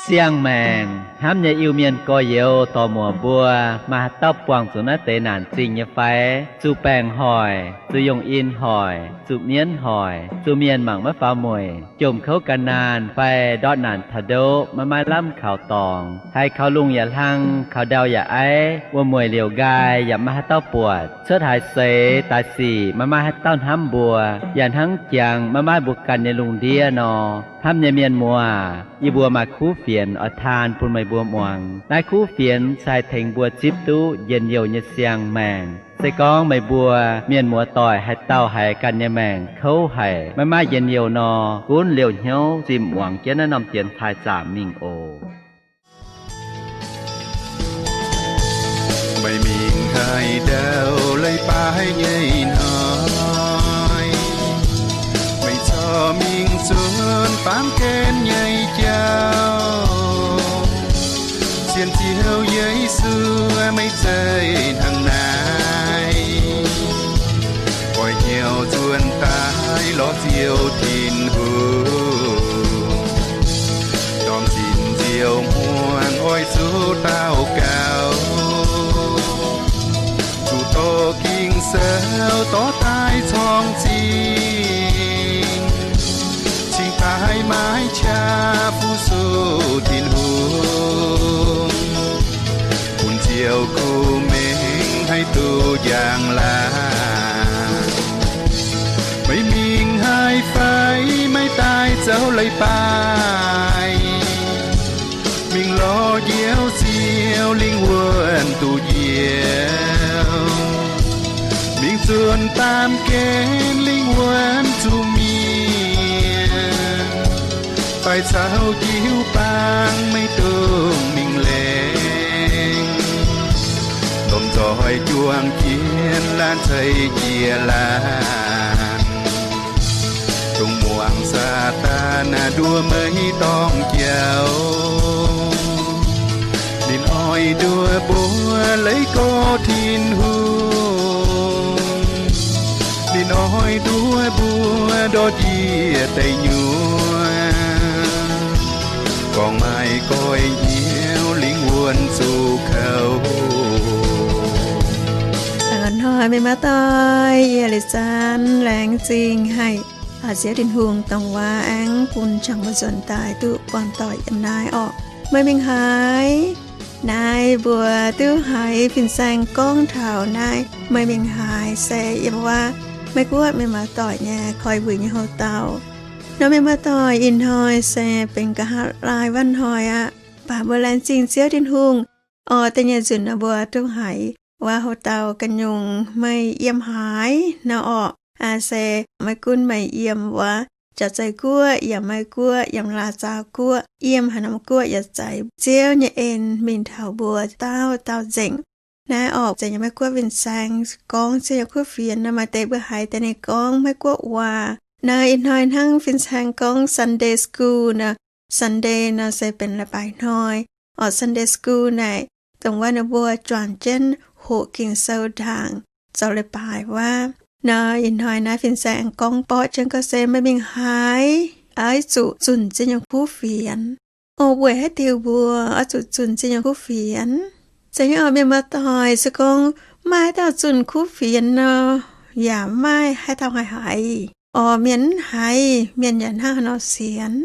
Siang-maengc hnamv nyei Iu-Mienh gorx-youz dorc-muoc mbuo, maaih haaix dauh buangh zuqc naaiv deix naanc zingh nyei fai? Zuqc baengc hoic, zuqc yongh in hoic, zuqc mienv hoic, zuqc mienh mangc maiv faaux mueic, jomc kouv ga'naanh fai ndortv naanc taux ndoqv maiv maaih lamh kaux dorngx, haiz kaux lungh yaac hlang, kaux ndau yaac aiv, wuom-mueic liouc nqaai yaac maiv maaih haaix dauh buatc, cuotv haaix seix daaih sic maiv maaih haaix dauh hnamv mbuo, yaac hnangv jangx maiv maaih mbuo ganh nyei lungh ndiev nor. Hnamv nyei mienh muoz, yie mbuo maaih kuv fienx oix taan bun meih mbuo muangx. Naaiv kuv fienx se haih tengx mbuo zipv duqv njien-youh nyei siang-maengc. Se gorngv meih mbuo mienh muoz-doic haaix dauh haiz ganh nyei maengc kouv haic, maiv maaih njien-youh nor, gunv liouh hnyouv zimh muangx jienv naaiv norm dienx taaih zaamc mingh oc. Meih mingh haaix ndau leiz-baaix nyei hnoi, meih corc mingh zuonx baamh gen nyei jauv. Sienx Ziouv Yesu, meih zeiz hnangv naaiv, oix hnyouv nzuonx daaih lorz Ziouv Tin-Hungh. Ndorm zinh nziouv hmuangx oix zuqc daux gaux, zuqc dorh Ging-Sou dorh daaih corng zingh, cingx daaih maiv qaqv fu-sux Tin-Hungh, bun Ziouv kuh mengh haih duqv njang-laangc. Meih mingh haaix fai, meih daaih zoux leiz-baaix, mingh lorz njoux Ziouv lingh wuonh duqv njoux, mingh zuonx baamh gen lingh wuonh zuqc mienh, daaih caux jiu-baang meih dongh mingh laengz, lomh nzoih juang jienv laanh ceix jiex laanh, dongh muangx Saadaan nduov meih dorng jauv. Ninh oix nduov mbuo leiz gorx Tin-Hungh, ninh oix nduov mbuo ndortv ndie-deic nyuoqc, gorngv maaih goiv hnyouv lingh wuonh zuqc kouv. Hnoi meih maa doic yie leiz zanv laengz zingh haic, Ziouv Tin-Hungh dongh waac aengx bun jangx mbuo nzuonx daaih duqv buangh doic yiem naaiv orqc. Meih mingh haaix, naaiv mbuo duqv haiz fin-saeng gorngv taux naaiv meih mingh haaix se yiem wuov Meiv-Guoqv mienh muoz-doic nyei koi wuic nyei houx-dauh. Nor mienh muoz-doic, ih hnoi se benx nqa'haav laai wav hnoi aqv. Mv baac mbuo laengz zingh Ziouv Tin-Hungh, oix deix nyei nzunc nor mbuo duqv haiz wuov houx-dauh ganh nyungc meih yiem haaix nor orqc. Se maiv gunv meih yiem wuov Jaav-Zeiz Guoqv, yiem Meiv-Guoqv, yiem Laac Zaaux Guoqv, yiem haaix norm guoqv yaac zeiz, Ziouv nyei en mingh taux mbuo dauh dauh nzengc. Naaiv orqc, zeiz nyei Meiv-Guoqv fin-saeng gorngv Ziouv nyei kuv fienx nor, maaih deix mbuo haiz deix ninh gorngv Meiv-Guoqv waac. Naaiv ih hnoi hnangv fin-saeng gorngv Sunday school nor, Sunday nor se benx leiz-baaix hnoi. Orqc, Sunday school naaic dongh wuov ninh mbuo juangc jienv hoqc Ging-Sou ndaangc zoux leiz-baaix wuov. Nor ih hnoi naaiv fin-saeng aengx gorngv borqv jienv gorngv se meih mingh haaix oix zuqc zunc Ziouv nyei kuv fienx. Orqc, weic haaix diuc mbuo oix zuqc zunc Ziouv nyei kuv fienx? Zeiz nyei orqc, mienh muoz-doic, se gorngv maaih haaix dauh zunc kuv fienx nor, yaac maaih haaix dauh haih haiz. Orqc, mienh mv haiz, mienh yaac hnangv haaix nor sienx.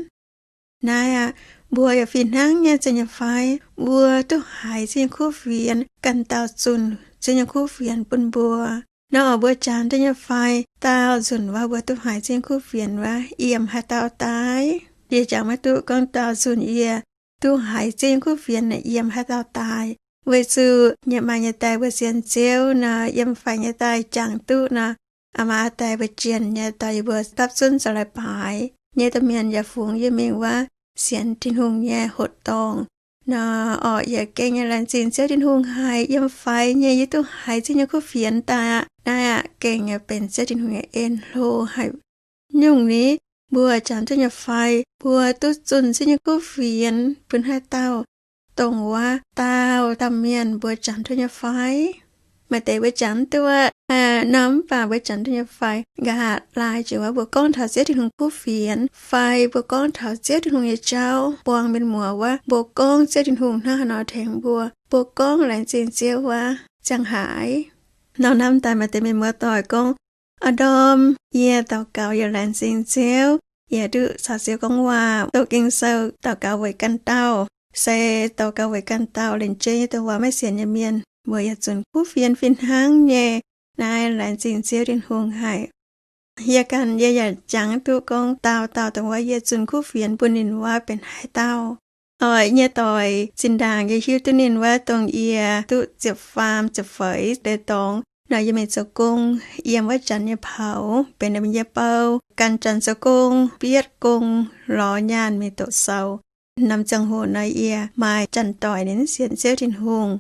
Naaiv aqv, mbuo yaac fih hnangv nyei zeiz nyei fai? Mbuo duqv haiz Ziouv nyei kuv fienx, ganh dauh zunc Ziouv nyei kuv fienx bun mbuo. Nor orqc, mbuo jangx duqv nyei fai? Daauh nzunc wuov mbuo duqv haiz Ziouv nyei kuv fienx wuov, yiem haaix dauh daaih? Yie jangx maiv duqv gorngv daauh nzunc yie duqv haiz Ziouv nyei kuv fienx naaic yiem haaix dauh daaih. Weic zuqc yie maaih nyei die mbuo sienx Ziouv nor, yiem faix nyei daaih jangx duqv nor, aa maa aa die mbuo jienh nyei dorh yie mbuo dapv zunv zoux leiz-baaix nyei domh mienh yaac fungx yie mingh wuov sienx Tin-Hungh nyei hoqc dorngh. Nor orqc, yie gengh nyei laengz zingh Ziouv Tin-Hungh haic, yiem faix nyei yie duqv haiz Ziouv nyei kuv fienx daaih aqv. Naaiv aqv, gengh nyei benx Ziouv Tin-Hungh nyei en hlo haic. Nyungc ni, mbuo jangx duqv nyei fai? Mbuo duqv zunh Ziouv nyei kuv fienx bun haaix dauh? Dongh wuov daauh dauh mienh mbuo jangx duqv nyei fai? Maaih deix mbuo jangx duqv norm mv baac mbuo jangx duqv nyei fai, nqa'haav laai jiex wuov mbuo gorngv taux Ziouv Tin-Hungh kuv fienx, fai mbuo gorngv taux Ziouv Tin-Hungh nyei jauv buang mienh muoz wuov, mbuo gorngv Ziouv Tin-Hungh hnangv haaix nor tengx mbuo, mbuo gorngv laengz zingh Ziouv wuov ziangh haaix. Norm naaiv daaih maaih deix mienh muoz-doic gorngv, Aa ndorm yie daux gaux yie laengz zingh Ziouv, yie duqv caux Ziouv gorngv waac, doqc Ging-Sou, daux gaux weic ganh dauh. Se daux gaux weic ganh dauh, lengc jeiv nyei douc waac maiv sienx nyei mienh, mbuo yaac zunc kuv fienx fih hnangv nyei. Naaiv laengz zingh Ziouv Tin-Hungh haic. Yie ganh yie yaac jangx duqv gorngv dauh dauh dongh wuov yie zunc kuv fienx bun ninh wuov benx haaix dauh. Oix nyei doic zinh ndaangc yie hiuv duqv ninh wuov dongh yie duqv ziepc faam ziepc feix deix dorngx nor, yie mingh zoux gong yiem wuov janx nyei poux benx ninh mbuo nyei bou, gan janx zoux gong, bietv gong, lorz nyaanh mingh doqc sou. Norm ziangh hoc nor yie maaih janx-doic ninh mv sienx Ziouv Tin-Hungh.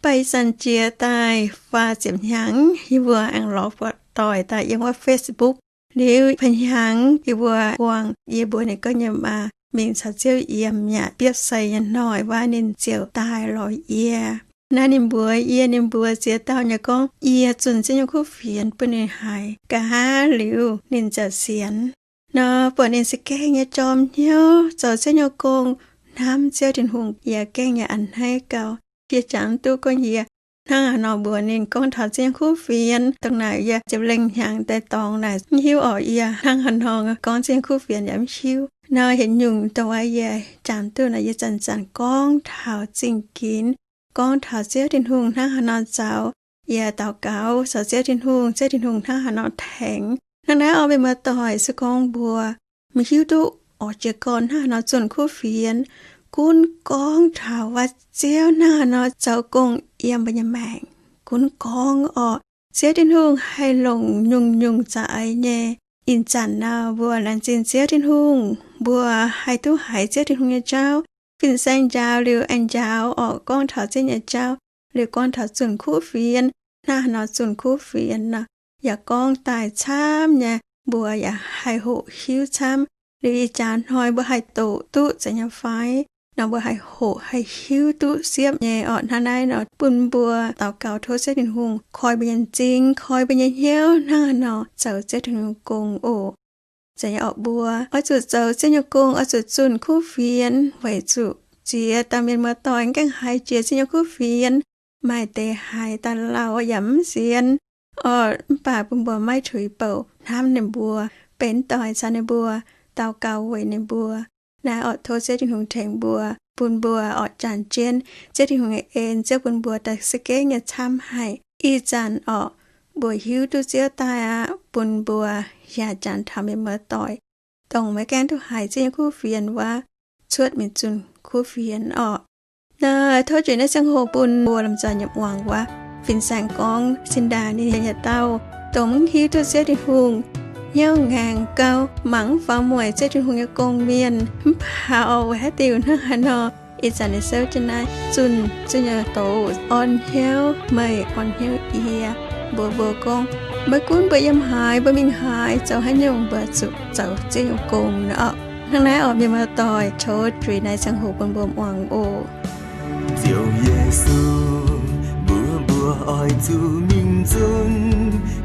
Baac ih zanc jiex daaih faah ziepc hnyangx yie mbuo aengx lorz buatc doic daaih yiem wuov Facebook. Liuz fai hnyangx yie mbuo buangh yie mbuox ninh gorngv nyei maa mingh caux Ziouv yiem yaac biopv sei nyei hnoi wuov ninh ziouc daaih lorz yie. Naaiv ninh mbuox yie, ninh mbuox ziex dauh nyei gorngv yie zunh Ziouv nyei kuv fienx bun ninh haiz. Nqa'haav liuz ninh ziouc sienx. Nor buatc ninh se gengh nyei jorm hnyouv zoux Ziouv nyei gong, hnamv Ziouv Tin-Hungh, yie gengh nyei a'hneiv gauh. Yie jangx duqv gorngv yie hnangv haaix nor mbuox ninh gorngv taux Ziouv nyei kuv fienx. Dongh naaic yie ziepc lengh hnyangx deix dorngx naaic mv hiuv orqc, yie hnangv haaix nor gorngv Ziouv nyei kuv fienx yaac mv hiuv. Nor yietc nyungc dongh wuov yie jangx duqv nor yie zanc-zanc gorngv taux zingh ginx, gorngv taux Ziouv Tin-Hungh hnangv haaix nor zoux. Yie daux gaux caux Ziouv Tin-Hungh, Ziouv Tin-Hungh hnangv haaix nor tengx. Hnangv naaiv orqc, mienh muoz-doic, se gorngv mbuo maiv hiuv duqv oix jiez gorn hnangv haaix nor zunh kuv fienx, gunv gorngv taux wuov Ziouv hnangv haaix nor zoux gong yiem mbuo nyei maengc, gunv gorngv orqc, Ziouv Tin-Hungh haih longc nyungc-nyungc za'eix nyei. Ih zanc nor mbuo laengz zingh Ziouv Tin-Hungh, mbuo haih duqv haiz Ziouv Tin-Hungh nyei jauv. Fin-saeng njaaux liuz aengx njaaux orqc, gorngv taux Ziouv nyei jauv, liuz gorngv taux zunh kuv fienx, hnangv haaix nor zunh kuv fienx nor, yaac gorngv daaih camv nyei, mbuo yaac haih hoqc hiuv camv. Liuz ih jaax hnoi mbuo haih doqc duqv zeiz nyei fai nor, mbuo haih hoqc haih hiuv duqv siepv nyei orqc. Hnangv naaiv nor bun mbuo daux gaux tov Ziouv Tin-Hungh koi mbuo nyei m'zing, koi mbuo nyei hnyouv hnangv haaix nor zoux Ziouv Tin-Hungh gong oc. Zeiz nyei orqc, mbuo oix zuqc zoux Ziouv nyei gong, oix zuqc zunh kuv fienx, weic zuqc ziex dauh mienh muoz-doic gaengh haiz jiex Ziouv nyei kuv fienx. Maaih deix haiz daaih lauh yaac mv sienx orqc, mv baac bun mbuo maiv tuix bouc hnamv ninh mbuo, benx doic caux ninh mbuo, daux gaux weic ninh mbuo. Naaiv orqc, tov Ziouv Tin-Hungh tengx mbuo, bun mbuo orqc janx jienv Ziouv Tin-Hungh nyei en, Ziouv bun mbuo daaih se gengh nyei camv haic. Ih zanc orqc, mbuo hiuv duqv Ziouv daaih aqv, bun mbuo yaac janx taux mienh muoz-doic, dongh maiv gaengh duqv haiz Ziouv nyei kuv fienx wuov, cuotv mingh zunh kuv fienx orqc. Naaiv tov Ziouv naaiv ziangh hoc bun mbuo lomh nzoih nyei muangx wuov, fin-saeng gorngv zinh ndaangc ninh nyei dauh, dongh mv hiuv duqv Ziouv Tin-Hungh, hnyouv ngaengc gau, mangc mv faaux mueic Ziouv Tin-Hungh nyei gong mienh, mv baac orqc, weic haaix diuc hnangv haaix nor, ih zanc ninh souv jienv naaiv zunh Ziouv nyei doz, orn hnyouv meih, orn hnyouv yie. Mbuox mbuo gorngv, maiv gunv mbuo yiem haaix, mbuo mingh haaix, zoux haaix nyungc, mbuo zuqc zoux Ziouv nyei gong nor orqc. Hnangv naaiv orqc, mienh muoz-doic, tov Ziouv naaiv ziangh hoc bun mbuo muangx oc. Ziouv Yesu, mbuox mbuo oix zuqc mingh zunh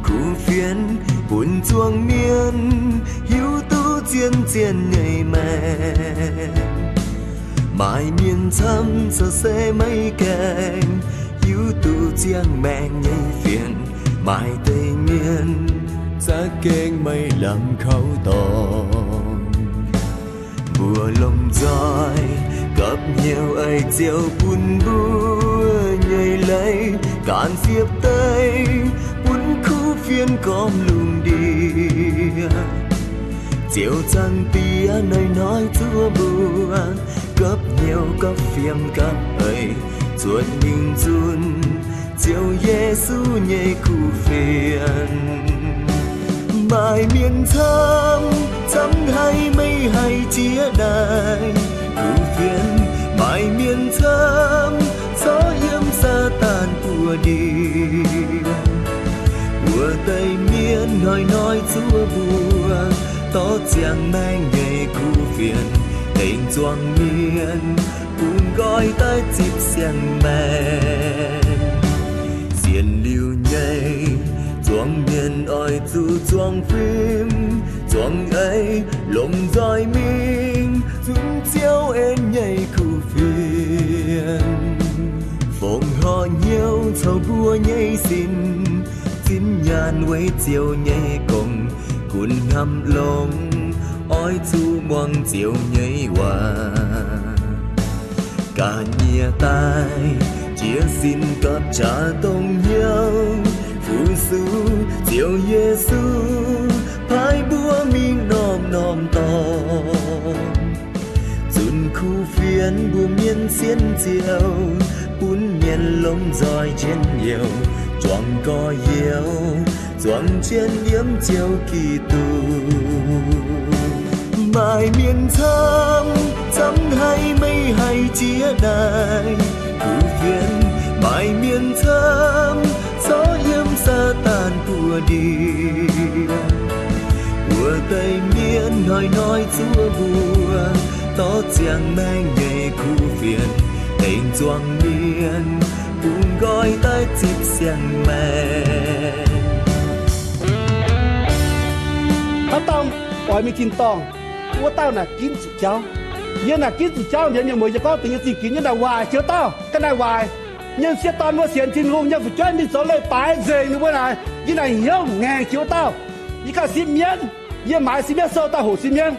kuv fienx, bun zuangx mienh hiuv duqv zien-zien nyei maengc. Maaih mienh camv zoux se maiv gaengh hiuv duqv ziangh maengc nyei fienx. Maaih deix mienh za'gengh maiv lamh kaux dorngx. Mbuo lomh nzoih gapv hnyouv ei Ziouv bun mbuo nyei leiz ganh siepv deix, bun kuv fienx gormx lungh ndiev. Ziouv Zaangc Diex hnoi-hnoi zuov mbuo gapv hnyouv gapv fiem gapv eix, zuotc mingh zunh Ziouv Yesu nyei kuv fienx. Maaih mienh camv, camv haiz maiv haih jiex daaih kuv fienx. Maaih mienh camv corc yiem Saadaan buoz-ndiev. Wuov deix mienh hnoi-hnoi zuov mbuo dorh ziangh maengc nyei kuv fienx tengx zuangx mienh bungx nqoi daaih zipv siang-maengc. Liuz nyei, zuangx mienh oix zuqc zuangx fim, zuangx eix longc nzoih mingh zunc Ziouv en nyei kuv fienx. Fongc horc hnyouv coux mbuo nyei sin, zinh nyaanh weic Ziouv nyei gong, gunv hnamv longx oix zuqc muangx Ziouv nyei waac. Ga'nyiec daaih jiez sin gapv qaqv dongh hnyouv, fu-sux Ziouv Yesu paaiv mbuo mingh norm-norm dorngx, zunc kuv fienx mbuo mienh sienx Ziouv, bun mienh longc nzoih njien-youh, juangc gorx-youz, zuangx jienv yiem Ziouv Giduc. Maaih mienh camv, camv haic meih haih jiex naaiv kuv fienx. Maaih mienh camv, corc yiem Saadaan buoz-ndiev. Wuov deix mienh hnoi-hnoi zuov mbuo, dorh ziangh maengh nyei kuv fienx, dengc zuangx mienh bungx nqoi daaih zipv siang-maengh. Haaix dauh oix mingh tin-dorngh, wuov dauh naaic ginv zuqc jauv. Yie naaic ginv zuqc jauv mbienx mienh muoz, yie gorngv deix nyei zingh ginx nyei naaic waaic, jiex dauh ga'naaiv waaic. Mienh sieqv dorn mbuo sienx Tin-Hungh nyei fu'jueiv mingh zoux leiz-baaix nzengc ninh mbuo naaic, yie naaic hnyouv ngaengc jiex wuov dauh. Yie ganh sipv mienv, yie maaiz sipv mienv sou daaih hoqc sipv mienv.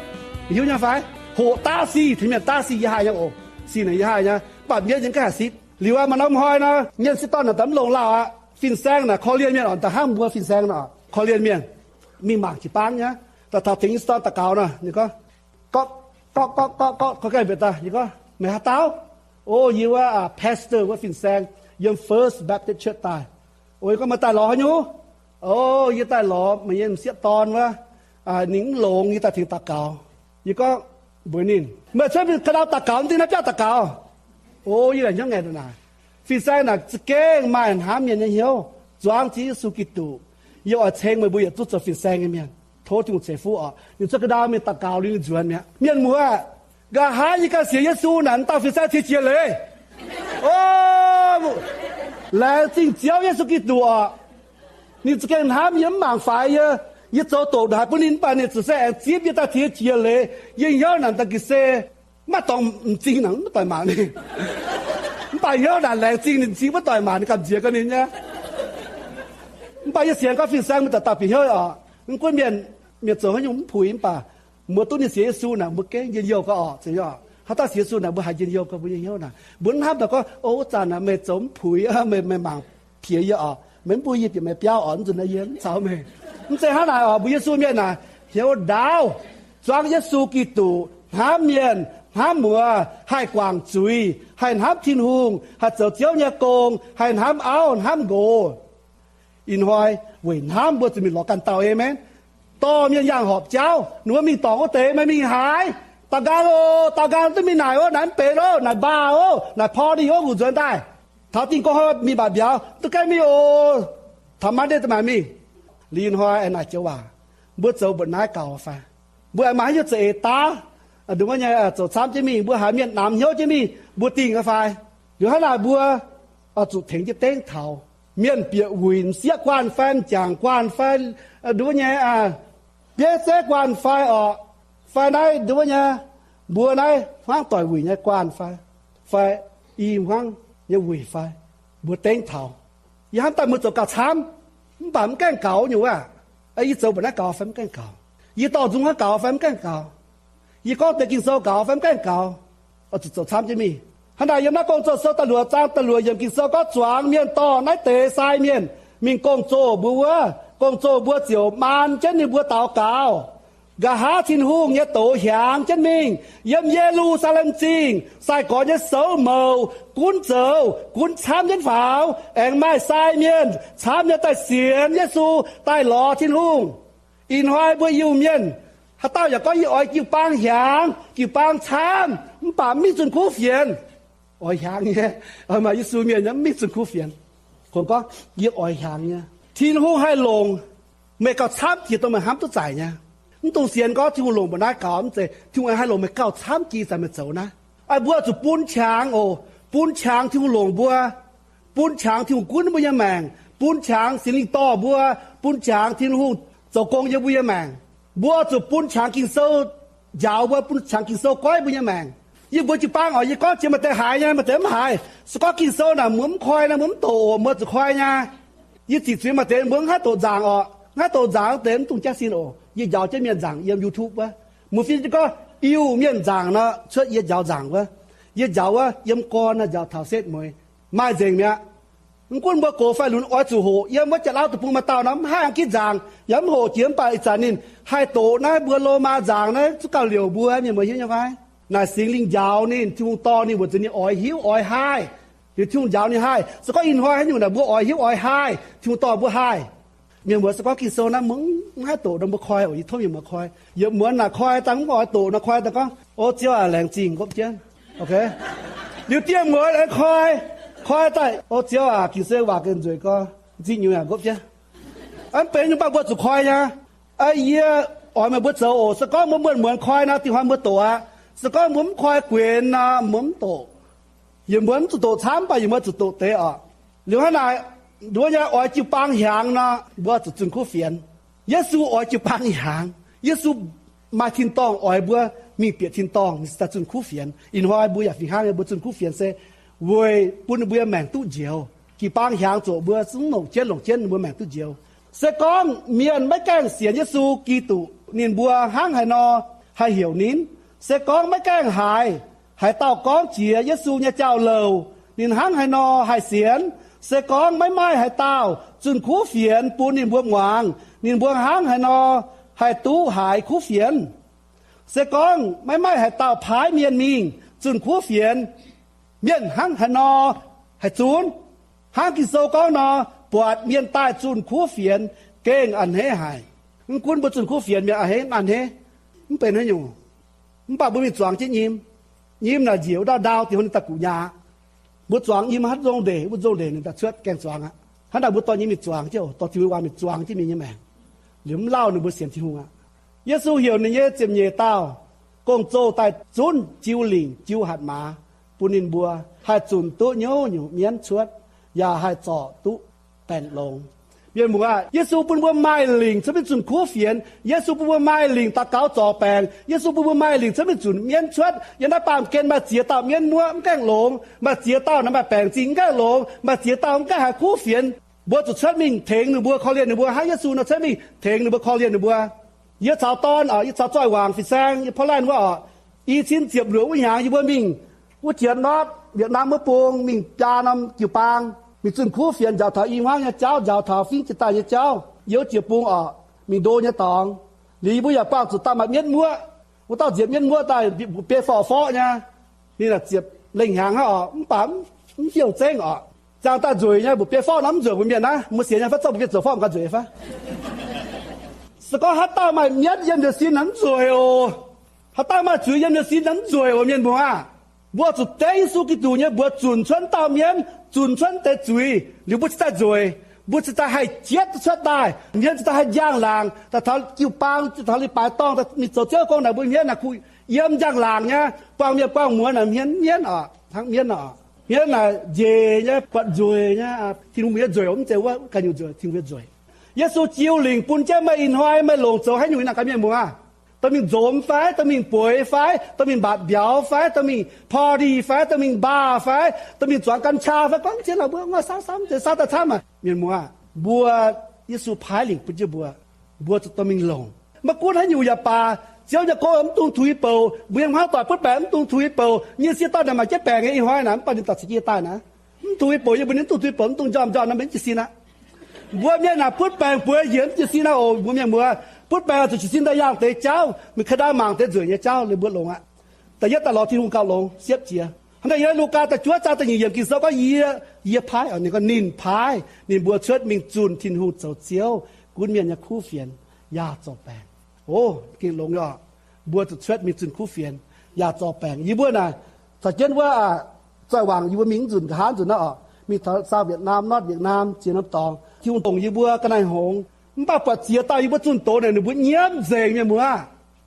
Hiuv nyei fai? Hoqc daav sic, tengx mienh daav sic yie haih nyei oc. Sic naaic yie haih nyei, mv baac mienv yie mv gaengh haih sipv. Liuz aqv, maaih norm hnoi nor, mienh sieqv dorn naaic daaih mv longx lauh aqv. Fin-saeng naaic korv-lienh mienh oc, daaih hnangv mbuo fin-saeng nor korv-lienh mienh. Mingh mangc jiu-baang nyei, daaih taux tengx sieqv dorn daux gaux nor, ninh gorngv, gorqv, gorqv, gorqv, gorqv, gorqv, gorqv, gorqv, mbienc daaih, ninh gorngv, meih haaix dauh? O, yie wuov, a, pastor wuov fin-saeng, yiem First Baptist Church daaih. O, yie gorngv, meih daaih lorz haaix nyungc? O, yie daaih lorz meih nyei m'sieqv dorn wuov, ninh mv longx, yie daaih tengx daux gaux. Yie gorngv mbuox ninh, meih cuotv mingh ga'ndau daux gaux, mv dingh naaiv biauv daux gaux. O, yie laaic hnyouv ngaengc naaic. Fin-saeng naaic za'gengh maaih hnamv mienh nyei hnyouv, zuangx Ziouv Yesu Giduc. Yie oix ceng meih mbuo yietc zungv zoux fin-saeng nyei mienh. Tov Tin-Hungh ceix fuqv oc. Ninh cuotv ga'ndau mingh daux gaux liuz ninh nzuonx mi'aqv. Mienh muoz, nqa'haav yie ganh sienx Yesu naaic, m'dauh fin-saeng ciex jiex leiz. O, laengz zingh Ziouv Yesu Giduc oc. Ninh za'gengh hnamv yie mv mangc faix yie. Yie zoux doqc haaix bun ninh, mv baac ninh zuqc se aengx zipv yie daaih ciex jiex leiz. Yie hnyouv naaic da'gix se maiv dorngx m'zing naaic mv doic mangc ninh. Mv baac hnyouv naaic laengz zingh ninh m'zing maiv doic mangc ninh gamh nziex ga'ninh nyei. Mv baac yie sienx gorngv fin-saeng mingh daaih dauh bieqc hnyouv oc. Mv gunv mienh, mienh zoux haaix nyungc mv puix mv baac mbuo duqv ninh sienx Yesu naaic mbuo gengh njien-youh gau oc. Haaix dauh sienx Yesu naaic mbuo haiz njien-youh gau, mbuo nyei hnyouv naaic mbuo mv hnamv daaih gorngv, o, wuov zanc naaic meih zoux mv puix, meih, meih mangc piex yie oc, meih mv bun yie bieqc meih biauv oc, mv nzunc naaiv yie mv caux meih. Mv zeiz hnangv naaic oc. Mbuo Yesu mienh naaic hnyouv ndaauv, zuangx Yesu Giduc, hnamv mienh, hnamv muoz, haih guangc zuiz, haih hnamv Tin-Hungh, haih zoux Ziouv nyei gong, haih hnamv auv hnamv nqox. Ih hnoi weic hnamv mbuo zuqc mingh lorz ganh dauh, aamen. Dorh mienh yangh horpc jauv, ninh mbuo mingh dorngc wuov deix, meih mingh haaix? Daaux nqaang oc, daaux nqaang duqv mingh naaic oc, naaic mv benx oc, naaic mbaah oc, naaic party oc, nqox nzuonx daaih. Taux Tin-Hungh gorngv mingh mbatc mbiauz, duqv gaengh mingh oc. Taux Monday da'maaih mingh. Ih hnoi aengx naaic joux waac, mbuo zoux mbu'naaiv gaux fai? Mbuo aengx maaih haaix nyungc za'eix daav, nduov nyei, zoux camv jienv mingh, mbuo haiz mienh namx hnyouv jienv mingh, mbuo dingh fai? Liuz hnangv naaic mbuo oix zuqc tengx jienv dengv taux. Mienh bieqc wuic m'sieqv guanh fai, m'jangc guanh fai, nduov nyei, bieiv zeiv guanh fai oc, fai naaiv nduov nyei, mbuo naaiv hmuangv doic wuic nyei guanh fai, fai i hmuangv nyei wuic fai, mbuo dengv taux. Yie hnamv daaih mbuo zoux gauh camv, mv baac mv gaengh gaux nyei wuov. Yie zoux mbu'naaiv gaux fai mv gaengh gaux? Yie dorh nzung hnangv gaux fai mv gaengh gaux? Yie gorngv deix Ging-Sou gaux fai mv gaengh gaux? Oix zuqc zoux camv jienv mingh. Hnangv naaic yiem naaiv Gong-Zoh sou da'luoqc zaang da'luoqc yiemc Ging-Sou gorngv zuangx mienh dorh naaiv deix sai mienh mingh gong-zoh mbuo wuov, gong-zoh mbuo ziouc maan jienv ninh mbuo daux gaux. Nqa'haav Tin-Hungh nyei doz hiaangx jienv mingh, yiem Ye^lu^saa^lem Zingh sai-gorx nyei soux mouc gunv zoux, gunv camv jienv faaux, aengx maaih sai mienh camv nyei daaih sienx Yesu, daaih lorz Tin-Hungh. Ih hnoi mbuo Iu-Mienh, haaix dauh yaac gorngv yie oix jiu-baang hiaangx, jiu-baang camv, mv baac mv mingh zunh kuv fienx. Oix hiaangx nyei, maaih Yesu mienh nyei mv mingh zunh kuv fienx. Kungx gorngv, yie oix hiaangx nyei. Tin-Hungh haih longc meih gauh camv jiex dongh meih hnamv duqv zaaic nyei. Mv dungx sienx gorngv Tin-Hungh longc mbu'naaiv gaux, mv zeiz. Tin-Hungh haih longc meih gauh camv jiex zanc meih zoux naaiv. Aa, mbuo zuqc bun qangx oc. Bun qangx Tin-Hungh longc mbuo. Bun qangx Tin-Hungh gunv mbuo nyei maengc. bun qangx Singx Lingh dorh mbuo, bun qangx Tin-Hungh zoux gong yiem mbuo nyei maengc. Mbuo zuqc bun qangx Ging-Sou njaaux mbuo, bun qangx Ging-Sou goiv mbuo nyei maengc. Yie mbuox jiu-baang oc, yie gorngv jiex maaih deix haiz nyei, maaih deix mv haiz. Se gorngv Ging-Sou naaic mbuo mv koi nor, mbuo mv doqc oc, mbuo zuqc koi nyei. Yie ziqc zuiz maaih deix mbuo mv haih doqc nzaangc oc, mv haih doqc nzaangc deix mv dungx jaav sin oc. Yie njaaux jienv mienh nzaangc yiem YouTube wuov. Mbuo fiev jienv gorngv biuv mienh nzaangc nor, cuotv yie njaaux nzaangc wuov. Yie njaaux wuov yiem gorn nor, njaaux taux setv mueiz, maaih nzengc mi'aqv. Mv gunv mbuo gox fai lunx oix zuqc hoqc. Yiem wuov Janx-Lauv deic-bung maaih dauh nor mv haih a'hneiv ginv nzaangc, yaac mv hoqc jiex, mv baac ih zanc ninh haih doqc naaiv mbuo Lomaa nzaangc naaiv zungv gauh liouc mbuo, mienh muoz hiuv nyei fai? Naaic Singx Lingh njaaux ninh, Tin-Hungh dorh ninh weic zuqc ninh oix hiuv oix haih. Liuz Tin-Hungh njaaux ninh haih. Se gorngv ih hnoi haaix nyungc naaic mbuo oix hiuv oix haih, Tin-Hungh dorh mbuo haih. Mienh muoz, se gorngv Ging-Sou naaiv mbuo mv haih doqc nor, mbuo koi oc. Yie tov mienh muoz koi. Yietc muonz naaic koi daaih mv oix doqc nor, koi daaih gorngv, O Ziouv aac, laengz zingh, ngopv jienv. Liuz dieh muonz aengx koi, koi daaih, O Ziouv aac, Ging-Sou waac gengh nzueic gorx, m'zing nyungc yaac ngopv jienv. Mv benx nyungc, mv baac mbuo zuqc koi nyei. Yie oix meih mbuo zoux oc. Se gorngv mbuo muonz-muonz koi nor, dingc hnoi mbuo doqc aqv. Se gorngv mbuo mv koi guenx nor, mbuo mv doqc. Yie mbuo mv zuqc doqc camv, mv baac yie mbuo zuqc doqc deix oc. Liuz hnangv naaic, nduov nyei oix jiu-baang hiaangx nor, mbuo zuqc zunh kuv fienx. Yesu oix jiu-baang hiaangx. Yesu maaih tin-dorngh oix mbuo mingh bieqc tin-dorngh, ninh cingx daaih zunh kuv fienx. Ih hnoi mbuo yaac fih hnangv nyei, mbuo zunh kuv fienx se weic bun ninh mbuo nyei maengc duqv njoux. Jiu-baang hiaangx zoqc mbuo zungv longc jienv longc jienv ninh mbuo maengc duqv njoux. Se gorngv mienh maiv gaengh sienx Yesu Giduc, ninh mbuo hnangv haaix nor haih heuc ninh? Se gorngv maiv gaengh haiz haaix dauh gorngv jiex Yesu nyei jauv-louc, ninh hnangv haaix nor haih sienx? Se gorngv maiv maaih haaix dauh zunh kuv fienx bun ninh mbuo muangx, ninh mbuo hnangv haaix nor haih duqv haiz kuv fienx? Se gorngv maiv maaih haaix dauh paaiv mienh mingh zunh kuv fienx, mienh hnangv haaix nor haih zunv? Hnangv Ging-Sou gorngv nor, buatc mienh daaih zunh kuv fienx gengh a'hneiv haic. Mv gunv mbuo zunh kuv fienx mienh a'hneiv, a'hneiv, mv benx haaix nyungc. Mv baac mbuo mingh zuangx jienv nyim. Nyim naaic njiec wuov ndau-ndau, dingc hnoi ninh daaih guqc nyaah. Mbuo zuangx nyim haaix nzong ndeic, mbuo nzong ndeic ninh daaih cuotv gaengh zuangx aqv. Hnangv naaic mbuo dorh nyim mingh zuangx jienv oc, dorh Tin-Hungh waac mingh zuangx jienv mingh nyei maengc. Liuz mv lauh ninh mbuo sienx Tin-Hungh aqv. Yesu heuc ninh nyei ziepc nyeic dauh gong-zoh daaih zunv jiu lingc jiu hatc maaz bun ninh mbuo haih zunc duqv nyouv nyungc mienv cuotv, yaac haih zorc duqv baengh longx. Mienh muoz aah, Yesu bun mbuo maaih lingc cuotv mingh zunc kuv fienx. Yesu bun mbuo maaih lingc daux gaux zorc baengc. Yesu bun mbuo maaih lingc cuotv mingh zunc mienv cuotv. Yiem naaiv baamh gen maaih ziex dauh mienv muoqv mv gaengh longx. Maaih ziex dauh naaiv maaih baengc zingh mv gaengh longx. Maaih ziex dauh mv gaengh haiz kuv fienx. Mbuo zuqc cuotv mingh tengx ninh mbuo, korv-lienh ninh mbuo, hnangv Yesu nor cuotv mingh tengx ninh mbuo, korv-lienh ninh mbuo. Yie caux dorn oc, yie caux Zoih Wangc fin-saeng, yie Portland wuov oc, i cin ziepc luoqc wuov hnyangx yie mbuo mingh wuov Janx-North Vietnam wuov bung mingh biaa norm jiu-baang, mingh zunh kuv fienx njaaux taux i hmuangv nyei jauv, njaaux taux fingx jiex daaih nyei jauv, yiem wuov jiex bung oc, mingh ndo nyei dorngx. Liuz yie mbuo yaac buangh zuqc dauh maaih mienv muoqv. Wuov dauh nziex mienv muoqv daaih mbuo biei forv-forv nyei. Ninh ziepc lengh hnyangx hnangv oc, mv baac mv fiouv zengv oc. Ziangh daaih nzueic nyei, mbuo biei forv nor mv nzueic, mbuo mienh naaiv, mbuo sienx nyei fai zorqv mbuo biei zoux forv ganh nzueic fai? Se gorngv haaix dauh maaih mienv yiem nziex sin naaic mv nzueic oc. Haaix dauh maaih zuiz yiem nziex sin naaic mv nzueic oc, mienh muoz aah. Mbuo zuqc dengv Yesu Giduc nyei mbuox zunc cuotv dauh mienv, zunc cuotv deix zuiz, liuz mbuo cingx daaih nzueic. Mbuo cingx daaih haih jietv cuotv daaih, mienv cingx daaih haih njang-laangc daaih taux jiu-baang, taux leiz-baaix dorngh mingh zoux Ziouv gong naaic, mbuo hmien naaic kuh yiem njang-laangc nyei, buangh mienh buangh muonz naaic hmien mienv oc, hnangv mienv oc. Hmien naaic njiec nyei, buatc nzueic nyei. Tin-Hungh mbuo nyei nzueic mv zeiz wuov ganh nyungc nzueic, Tin-Hungh mbuo nzueic. Yesu jiu lingc bun jienv meih ih hnoi meih longc zoux haaix nyungc naaic gaax, mienh muoz aah. Dorh mingh nzomz fai, dorh mingh bueix fai, dorh mingh mbatc mbiauz fai, dorh mingh party fai, dorh mingh bar fai, dorh mingh zuangx กัญชา fai, gorngv jienv naaic mbuo ngoi saauv saauv mv zeiz saauv daaih camv aqv, mienh muoz aah. Mbuo, Yesu paaiv lingc bun jienv mbuo, mbuo zuqc dorh mingh longc. Maiv gunv haaix nyungc yaac baac, Ziouv nyei gong mv dungx tuix bouc, mbuo nyei hmuangv doic butv baengc mv dungx tuix bouc, nyei sieqv dauh naaic maaih jienv baengc nyei ih hnoi naaic, mv baac ninh daaih caux jiu daaih naaic, mv tuix bouc yie mbuo, ninh mv dungx tuix bouc, mv dungx njormh njormh nor mbenc jiez sin aqv. Mbuo mienh naaic butv baengc bueix njiec mv jiez sin aqv oc, mbuo mienh muoz. Butv baengc zuqc jiez sin daaih yangh deix jauv, mingh ka'ndau mangc deix nzueic nyei jauv, liuz mbuo longx aqv. Da'yietv daaih lorz Tin-Hungh gauh longx siepv jiex. Hnangv naaic yiem Lugaa da'juov zaang da'nyeic yiemc Ging-Sou gorngv, yie, yie paaiv, ninh gorngv ninh paaiv ninh mbuo cuotv mingh zunh Tin-Hungh zoux Ziouv gunv mienh nyei kuv fienx yaac zorc baengc. O, gengh longx nyei oc. Mbuo zuqc cuotv mingh zunh kuv fienx yaac zorc baengc. Yie mbuo naaic caux jienv wuov Zoih Wangc yie mbuo mingh mv nzunc, nqa'haav nzunc naaiv oc, mingh taux South Vietnam, North Vietnam ziex norm dorngx. Tin-Hungh dongc yie mbuo ga'naaiv hngongx. Mv baac buatc ziex dauh yie mbuo zunh doz naaic, ninh mbuo nyiemv nzengc, mienh muoz.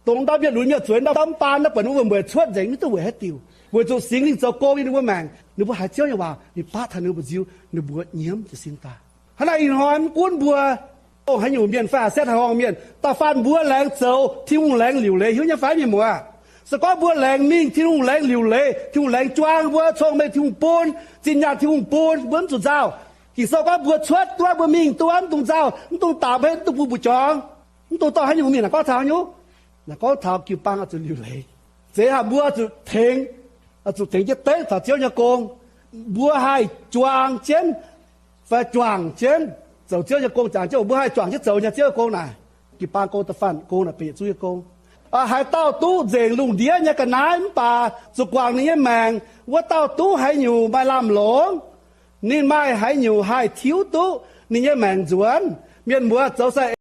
Dongh ndau mienh lunx mienh zueiz ndau mv baan naaiv, buatc ninh mbuo weic cuotv nzengc, mv duqv weic haaix diuc, weic zuqc Singx Lingh zoux gong yiem ninh mbuo maengc. Ninh mbuo haiz Ziouv nyei waac, ninh baav taux ninh mbuo nziu, ninh mbuo nyiemv jiez sin daaih. Hnangv naaic ih hnoi mv gunv mbuo dongh haaix nyungc mienh fai setv haaix horngh mienh, da'faanh mbuo laengz zoux Tin-Hungh laengz liuc leiz, hiuv nyei fai mienh muoz? Se gorngv mbuo laengz mingh Tin-Hungh laengz liuc leiz, Tin-Hungh laengz juang mbuo, cong-mengh Tin-Hungh bun, zinh nyaanh Tin-Hungh bun, mbuo mv zuqc nzauh. Ging-Sou gorngv mbuo cuotv duqv, mbuo mingh duqv, mv dungx nzauh, mv dungx daux mbenc, mv dungx buoz-buoz jorngx, mv dungx dorh haaix nyungc mingh. Naaic gorngv taux haaix nyungc? Naaic gorngv taux jiu-baang oix zuqc liuc leiz. Zeiz haic, mbuo zuqc tengx, zuqc tengx jienv dengv taux Ziouv nyei gong. Mbuo haih juang jienv fai juangc jienv zoux Ziouv nyei gong. Jangx jienv mbuo haih juangc jienv zoux nyei Ziouv nyei gong naaic, jiu-baang gong, da'faanh gong naaic benx Yesu nyei gong. Haaix dauh duqv nzengc lungh ndiev nyei ga'naaiv mv baac zuqc guangc ninh nyei maengc, wuov dauh duqv haaix nyungc maaih lamh longc, ninh maaih haaix nyungc haih tiuv duqv ninh nyei maengc nzuonx? Mienh muoz, zoux sai